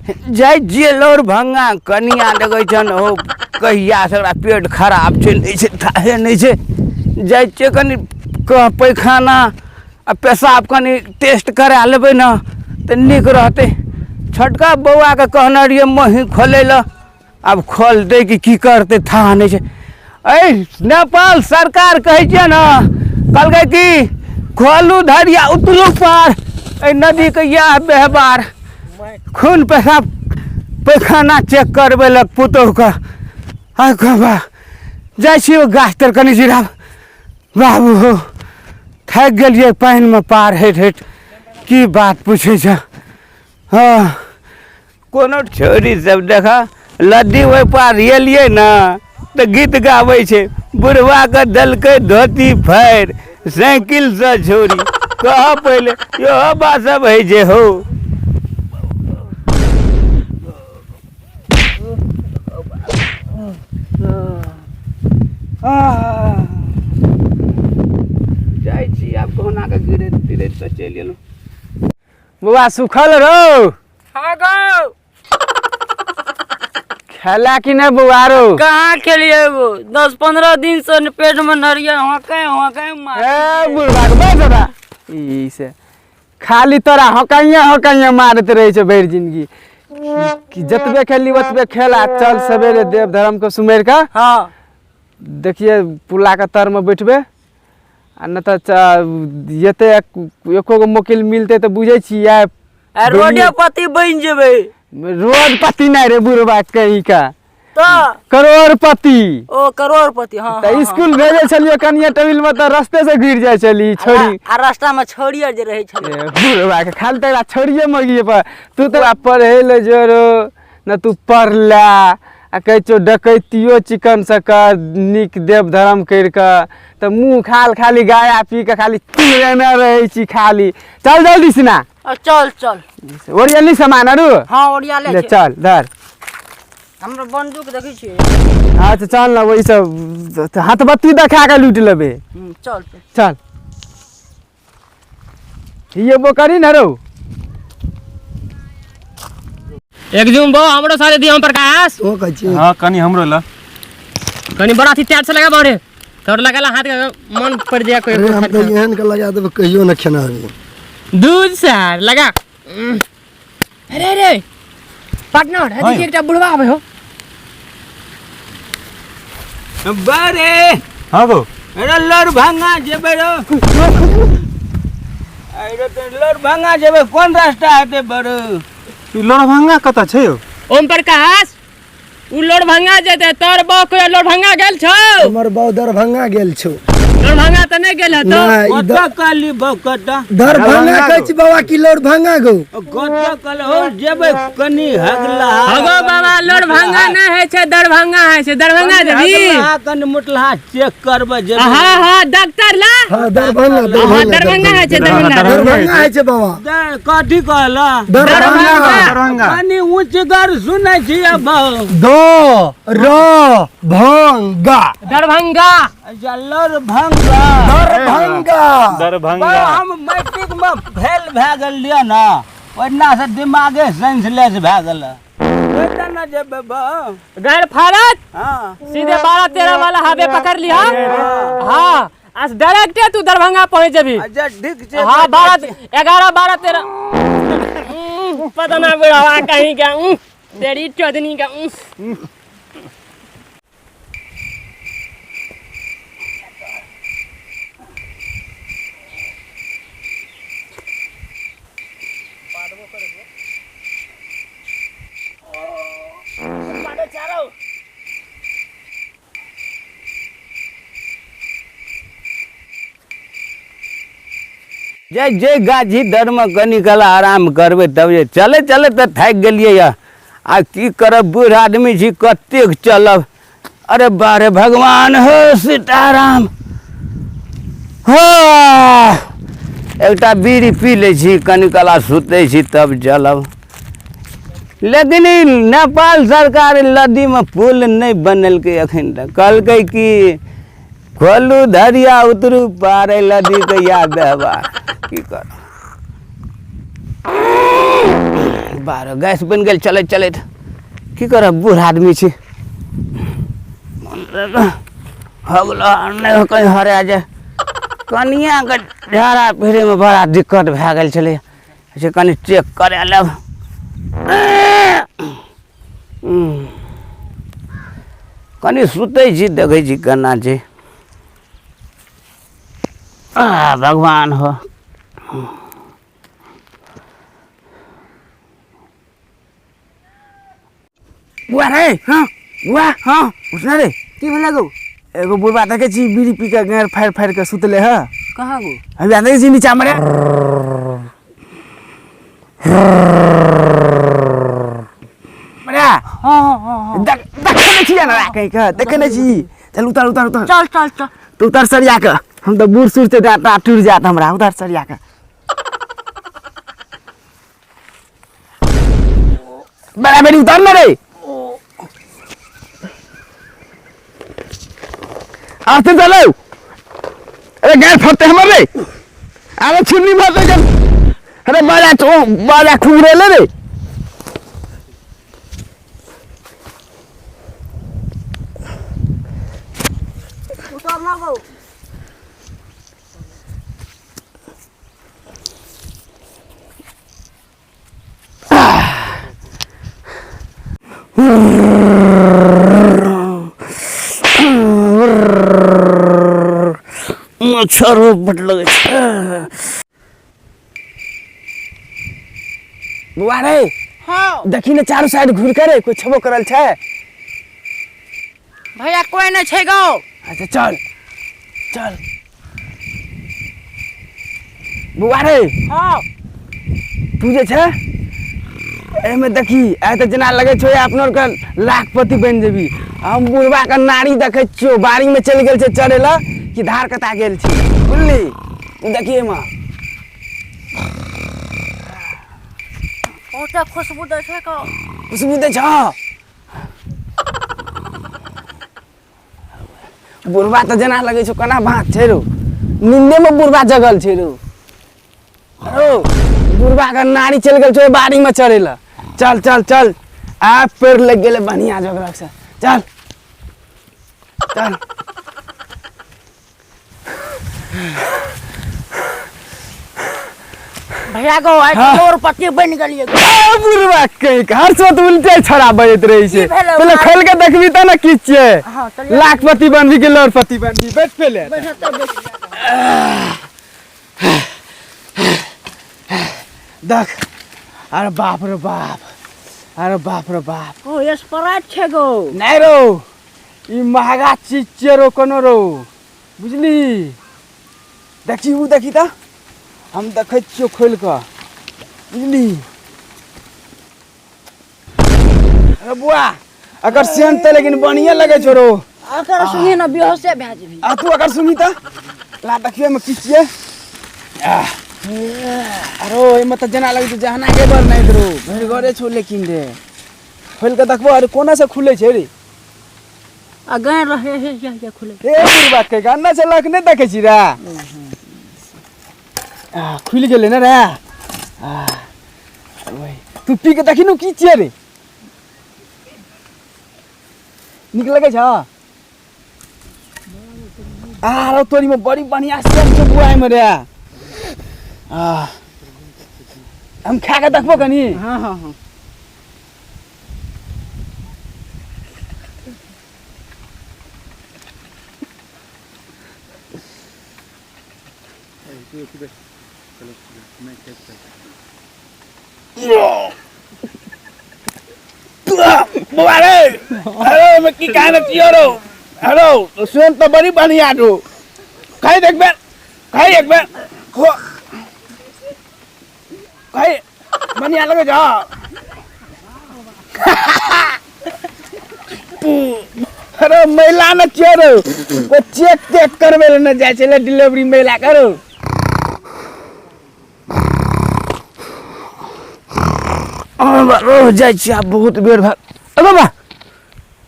जाइ छियै लौर भंगा कनिया देखै छनि ओ कहियासँ ओकरा पेट खराब छै नहि छै थाहे नहि छै जाइ छियै कनि पैखाना आ पेशाब कनि टेस्ट करा लेबै ने तऽ नीक रहतै छोटका बौआके कहने रहियै मही खोलै लए आब खोलतै कि की करतै थाह नहि छै एहि नेपाल सरकार कहै छियै ने कहलकै कि खोलू धरिया उतरू पार एहि नदीके इएह व्यवहार खून पेशाब पैखाना चेक करबेलक पुतोहुके आइ बाबा जाइ छी ओ गाछ तर कनि जिराब बाबू हो थाकि गेलियै पानिमे पार होइत होइत की बात पूछै छ हँ कोनो छोरी सब देख लद्दी ओहि पार एलियै ने तऽ गीत गाबै छै बुढ़वाके देलकै धोती फाड़ि साइकिलसँ छोरी कह पहिले इहो बात सब होइ छै हौ जाइ छी आब कहुना कऽ गिरैत तिरैत तऽ चलि एलहुँ बौआ सुखल रौ हाँ गो खेला कि नहि बौआ रौ कहाँ खेलिए वो 10-15 दिन से न पेट में नरिया हौंके हौंके मार ए बुढ़बा के बैठ दादा ई से खाली तोरा हौकाइया हौकाइया मारैत रहै छै भरि जिंदगी कि जतबे खेलली ओतबे खेला चल सवेरे देव धर्म के सुमेर के हाँ देखिए पुला के तर में बैठबे आ नहि तऽ एते एको गो मोकिल मिलतै तऽ बुझै छियै आ रोडे पति बनि जेबै रोडपति नहि रे बुढ़बा कहीं का तऽ करोड़पति ओ करोड़पति हाँ तऽ हाँ, स्कूल भेजै छलियै कनिया टेबिल में तऽ रस्ते से गिर जाइ छली हाँ। छोड़ी आ रास्ता में छौड़ी आर जे रहै छलै ए, बुढ़बा के खाली तकरा छोड़िए मगिए पर तू तऽ पढ़ै लए जोरो न तू पढ़ला आ कहै छौ डकैतियो चिकन से कर नीक देव धर्म करि कऽ तऽ मुँह खाल खाली गाया पी कऽ खाली चिड़ेने रहै छी खाली चल जल्दी सिना आ, चल चल ओरियली सामान आरू हाँ ओरिया ले ले छै। चल धर हमरा बंदूक देखै छियै अच्छा चल ने वही सब हाथबत्ती देखा कऽ लूटि लेबै चल चल चल ये वो करी ना रो एक जुम बो हमरो साथे दियो प्रकाश ओ कहै छी हाँ कनी हमरो ला कनी बड़ा थी त्यार से लगा बारे तोर लगाला हाथ के मन पड़ जाए कोई अरे हम तऽ एहन के लगा देबै कहियो न खेना अभी दूध सर लगा अरे अरे पार्टनर है देखिए एकटा बुढ़वा आबै हो बरे हाँ गो अरे लड़भंगा जेबै रो अरे तो लड़भंगा जेबै कोन रास्ता हेतै बड़ो ई लड़भंगा कतऽ छै यौ ओम प्रकाश उ लोरभंगा जेतै तोर बौ कोई लोरभंगा गेल छौ हमर बाउ दरभंगा गेल छौ लोरभंगा तऽ नहि गेल हेतौ नहि ई कतऽ कहली बौ कतऽ दरभंगा कहै छी बाबा की लोरभंगा गो कतऽ कहली हो जेबै कनी हगला हगो बाबा लोरभंगा नहि होइ छै दरभंगा होइ छै दरभंगा जेबही हगला कनी मुटलहा चेक करबै जेबै हाँ हाँ डॉक्टर ला हाँ दरभंगा हाँ दरभंगा दरभंगा होइ छै दरभंगा दरभंगा होइ छै बाबा कथी कहला दरभंगा दरभंगा कनी ऊँचगर सुनै छियै बौ द र भंगा दरभंगा अच्छा लड़भंगा दरभंगा दरभंगा बौ हम मैट्रिक में फेल भए गेलियै ने ओहिना से दिमागे सेंसलेस भए गेल ओतऽ ने जेबै बौ गैर फारत हाँ सीधे 12-13 वाला हावे पकड़ लिया हाँ आज डायरेक्टे तू दरभंगा पहुंच जेबी अच्छा ठीक छै हाँ 12 11 12 13 पता ना बुढ़ावा कहीं का तेरी चोदनी का जे जे गाछी दरमे कनि काल आराम करबै तब जे चलै चलै तऽ थाकि गेलियै यऽ आ की करब बूढ़ आदमी छी कतेक चलब अरे बारे भगवान हो सीताराम हो एकटा बीड़ी पी लै छी कनि काल सुतै छी तब चलब लेकिन ई नेपाल सरकार नदीमे पुल नहि बनेलकै एखन तक कहलकै कि खोलू धरिया उतरू पार एहि नदीके इएह व्यवहार की करब बारह गैस बनि गेल चलैत चलैत। की करब, बूढ़ आदमी छी, हो गेलो नहि कहीं हरा जाय। कनियाके झाड़ा फिरैमे बड़ा दिक्कत भए गेल छलै, से कनि चेक करा लेब। कनि सुतै छी, देखै छी केना छै। आ भगवान हो। बुआ रे, हाँ बुआ, हाँ उठना रे। की भेलै गौ? एगो बुढ़बा देखै छी बीड़ी पी के गाँड़ फाड़ि फाड़ि के सुतले है। कहाँ गो? अभी देखै छी नीचा मे रे। हाँ हाँ हाँ हाँ, देखे नहि छियै ने कहीं के, देखे नहि छी। चल उतर उतर उतर, चल चल चल। तू उतर सरिया के, हम तऽ बूढ़ सूढ़ छै, दाँत टूटि जायत हमरा। उतर सरिया के, बराबरी उतर न रे। आस्ते चलो। अरे गाय फटते हमर रे। अरे छुन्नी मारते जब, अरे बाजा तो बाजा खूब रे ले रे। उतर ना गो। मच्छरो बड लगै छै बुआ रे। हाँ देखी ने चारू साइड घुर के रे, कोई छेबो करल छै? भैया कोई नहीं छै गो। अच्छा चल चल बुआ रे। हाँ तू जे छै एहिमे देखी, आइ तऽ जेना लगै छौ अपनो के लाखपति बनि जेबी। हम बुढ़बा के नारी देखै छियौ, बाड़ी में चलि गेल छै चरे लए कि धार कता गेल छै, बुझली? तू देखी एहिमे बहुते खुशबू दै छै गो। खुशबू दै छौ? बुढ़बा तऽ जेना लगै छौ केना भात छै रौ, नींदे में बुढ़बा जगल छै रौ। रौ बुढ़बा के नारी चलि गेल छौ बाड़ी में चरे लए। चल चल चल, आ पेड़ लागि गेलै बढ़िया जगलक से। चल चल। भैया गो आइ हाँ। करोड़पति बनि गेलियै गो। आ बुढ़बा कहीं के हर सोत उल्टे छड़ा बजैत रहै छै। की भेलै? पहिले खोलि के देखबी तऽ ने की छियै। हाँ, चलिए। लाखपति बनबी कि लौरपति बनबी, बैठ पहिले। देख, अरे बाप रे बाप, अरे बाप रे बाप। ओ स्प्राइट छै गो। नहि रौ, ई महगा चीज छियै रौ कोनो रौ, बुझली? देखी उ देखी तऽ हम देखै छियौ खोलि कऽ, बुझली? अरे बुआ अकर सेंट तऽ लेकिन बढ़िया लगै छौ रौ। अकर सुनी ने बेहोशे भए जेबही। आ तू अगर सुनी तऽ ला देखियो एहिमे की छियै। अरे एहिमे तऽ जेना लगै छै जहना के बर नहि रौ, भरिगरे छौ लेकिन रे। खोलि कऽ देखबो, अरे कोना से खुलै छै रे? आ गाय रहे हे हे हे खुले। ए बुढ़बा के गाना से लक नहि देखै छी रे? आ खुलि गेलै ने रे। आ ओए तू पी के देखी नु की छियै रे, नीक लगै छौ? आ रौ तोरी में बड़ी बढ़िया सेंट छौ बुआ एहिमे रे। आ हम खा के देखबो कनी। हाँ हाँ हाँ। बौआ रे, अरे ओहिमे की कहने छियौ रौ? हेलो सेंट तऽ बड़ी बढ़िया छौ, खाइ एक बेर, खाइ एक बेर, खो खाइ, बढ़िया लगै छौ। अरे महिला ने छियौ रौ, ओ चेक तेक करबै लए ने जाइ छलै डिलीवरी महिला करू। जाइ छी आब, बहुत बेर भए। अरे बाबा,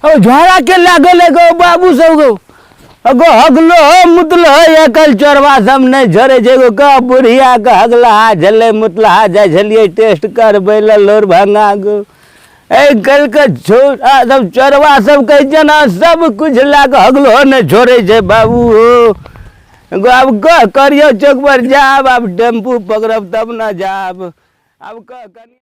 ओ झोरा के लए गेलै गो बाबू सब गो। अगो हगलो मुतलो एकल चोरवा सब नहि झरे छै। एगो कह बुढ़िया के हगला झलै मुतला जाइ छलियै टेस्ट करबै लए लोर भंगा गो। एहि कल के छोरा सब चोरवा सब कहै छै ने सब कुछ लए कऽ हगलो नहि छोड़ै छै बाबू हो। एगो आब कह करियौ चौक पर जायब, आब टेम्पू पकड़ब तब ने जायब। आब कह कनि।